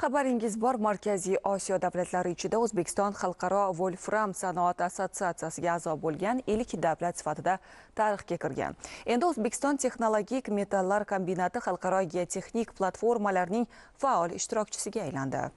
Xabaringiz bor, Markaziy Osiyo davlatlari ichida O'zbekiston Xalqaro Volfram sanoat assotsiatsiyasiga a'zo bo'lgan ilk davlat sifatida tarixga kirgan. Endi O'zbekiston texnologik metallar kombinati xalqaro geotexnik platformalarning faol ishtirokchisiga aylandi.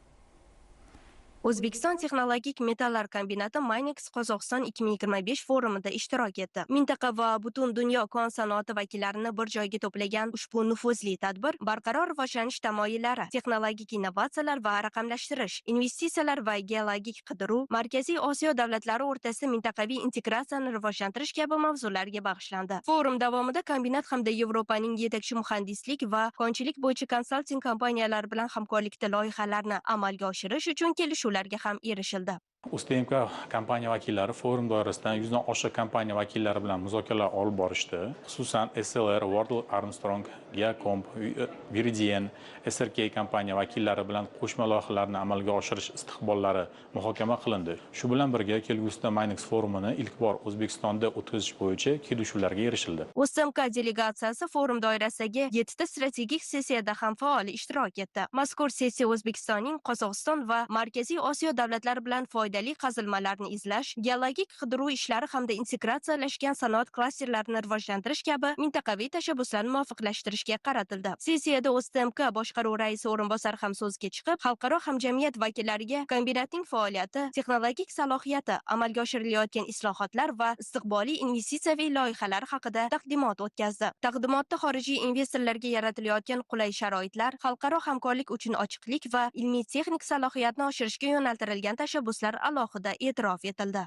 O'zbekiston texnologik metallar kombinati Minex Qozog'iston 2025 forumida ishtirok etdi. Mintaqa va butun dunyo kon sanoati vakillarini bir joyga to'plagan ushbu nufuzli tadbir barqaror rivojlanish tamoyillari, texnologik innovatsiyalar va raqamlashtirish, investitsiyalar va geologik qidiruv, Markaziy Osiyo davlatlari o'rtasida mintaqaviy integratsiyani rivojlantirish kabi mavzularga bag'ishlandi. Forum davomida kombinat hamda Yevropaning yetakchi muhandislik va konchilik bo'yicha konsalting kompaniyalari bilan hamkorlikda loyihalarni amalga oshirish uchun kelishuvlarga ham erishildi. UzTMK kompaniya vakillari forum doirasida 100 dan oshiq kompaniya vakillari bilan muzokaralar olib borishdi. Xususan, SLR, Wardle Armstrong, Geocomp, Viridien, SRK kompaniya vakillari bilan qo'shma loyihalarni amalga oshirish istiqbollari muhokama qilindi. Shu bilan birga kelgusida Minex forumini ilk bor O'zbekistonda o'tkazish bo'yicha kelishuvlarga erishildi. UzTMK delegatsiyasi forum doirasidagi 7 ta strategik sessiyada ham faol ishtirok etdi. Mazkur sessiya O'zbekistonning Qozog'iston va Markaziy Osiyo davlatlari bilan foydali qazilmalarni izlash, geologik qidiruv ishlari hamda integratsiyalashgan sanoat klasterlarini rivojlantirish kabi mintaqaviy tashabbuslarni muvofiqlashtirishga qaratildi. Sessiyada UzTMK boshqaruv raisi o'rinbosari ham so'zga chiqib, xalqaro hamjamiyat vakillariga kombinatning faoliyati, texnologik salohiyati, amalga oshirilayotgan islohotlar va istiqbolli investitsiyaviy loyihalar haqida taqdimot o'tkazdi. Taqdimotda xorijiy investorlarga yaratilayotgan qulay sharoitlar, xalqaro hamkorlik uchun ochiqlik va ilmiy texnik salohiyatni oshirishga yo'naltirilgan tashabbuslar alohida e'tirof etildi.